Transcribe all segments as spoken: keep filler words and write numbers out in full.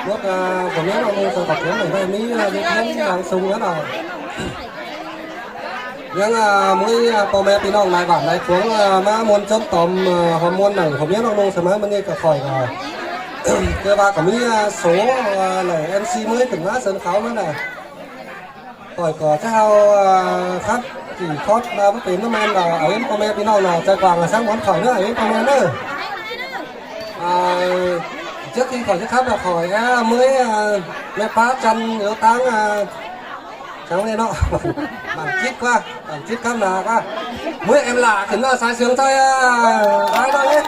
Mốt, à, khổ miếng ông sơ tập huấn này, đây, Mỹ, à, Việt Nam đang sung nữa rồi. Những, à, mới, à, ꞌpo ꞌme ꞌpi ꞌnọng lai bản lai phướng, à, ꞌmá ꞌmuôn chốm tóm, à, hom ꞌmuôn nẳng khổ miếng ông sơ ꞌmá ꞌmưa ꞌnị ꞌcọ khỏi, à, ꞌcọ ꞌva ꞌcọ ꞌmí, à, số, à, đảy em xi mới khửn ꞌmá sân khấu nữa này. Khỏi ꞌcọ ꞌchá ꞌhao, à, khắp chỉ khót, à, bất kỳ nó men là ở ꞌpo ꞌme ꞌpi ꞌnọng là ꞌchoi quảng là sáng món khỏi nữa, ở ꞌpo ꞌme nữa. À, trước khi khỏi ꞌchá khắp là khỏi, à, ꞌmới, à, ꞌme ꞌpá chăn yếu táng, à, cháu nghe nó. Bản chít ꞌquá, bản chít khắp là ꞌquá. ꞌMới em lạ khửn ꞌnọ sai sướng thôi, à, ai đó đấy.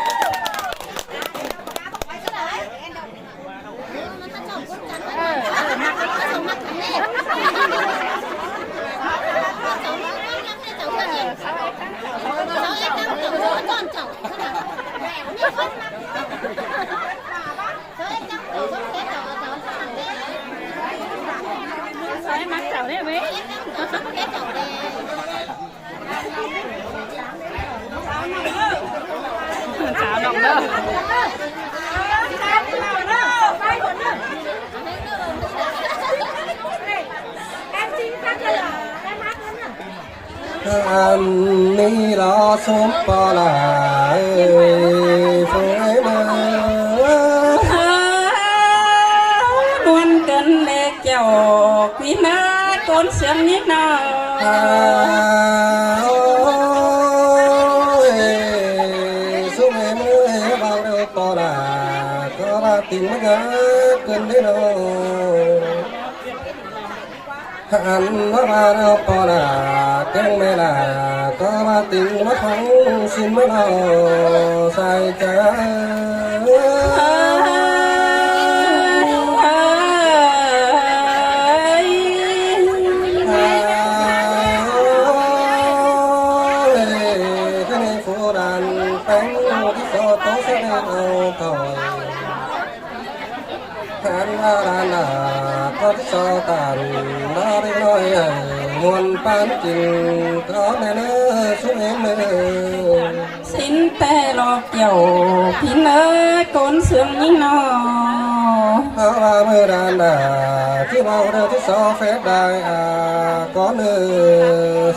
Ăn ꞌnị lo sum ꞌpo ꞌla ơi, phung ơi ꞌmá. Đuôn cơn lê kẹo, ꞌpi ꞌnớ ꞌcốn sương ꞌnị ꞌnọ. À, ôi, sum ơi ꞌmới, bao nhiêu ꞌpo ꞌla, ꞌcọ ꞌva tinh ꞌmá ngá cơn đi ꞌnọ. Ăn ꞌmá ba ꞌnọ ꞌpo ꞌla, ꞌkeng ꞌme ꞌla, ꞌcọ ꞌva tinh ꞌmá khong ꞌsịn ꞌmá ꞌnọ, sai chaư. Ôi, ꞌkhạy ꞌnị phủ đàn ꞌpéng, ꞌchí so ꞌtố sét ꞌnị ꞌnọ thôi. Khán ꞌva đàn đả ꞌcọ ꞌchí so tản, ꞌva đi ꞌnọi hảư ꞌmuôn ꞌpán kin, ꞌcọ ꞌme ꞌnớ sung êm ꞌmới. ꞌSịn ꞌtẹ lo kẻo, ꞌpi ꞌnớ ꞌcốn sương ꞌnị ꞌnọ. Khán ꞌva ꞌmới đàn đả, ꞌchí bao đaư ꞌchí so phép đai, à, ꞌcọ ꞌnớ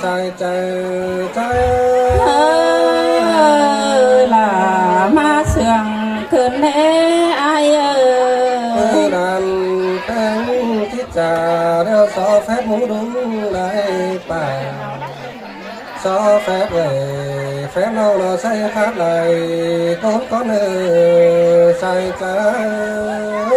sai chaư, chaư. Ơ, ꞌla ꞌmá sương cơn ꞌnị ai ơi. Đàn ꞌpéng ꞌchí chả đeo so phép mú đúng đai pả. So phép đảy, phép ꞌnọng ꞌnọ sai khát đảy, ꞌcốn ꞌcọ ꞌnớ sai chaư.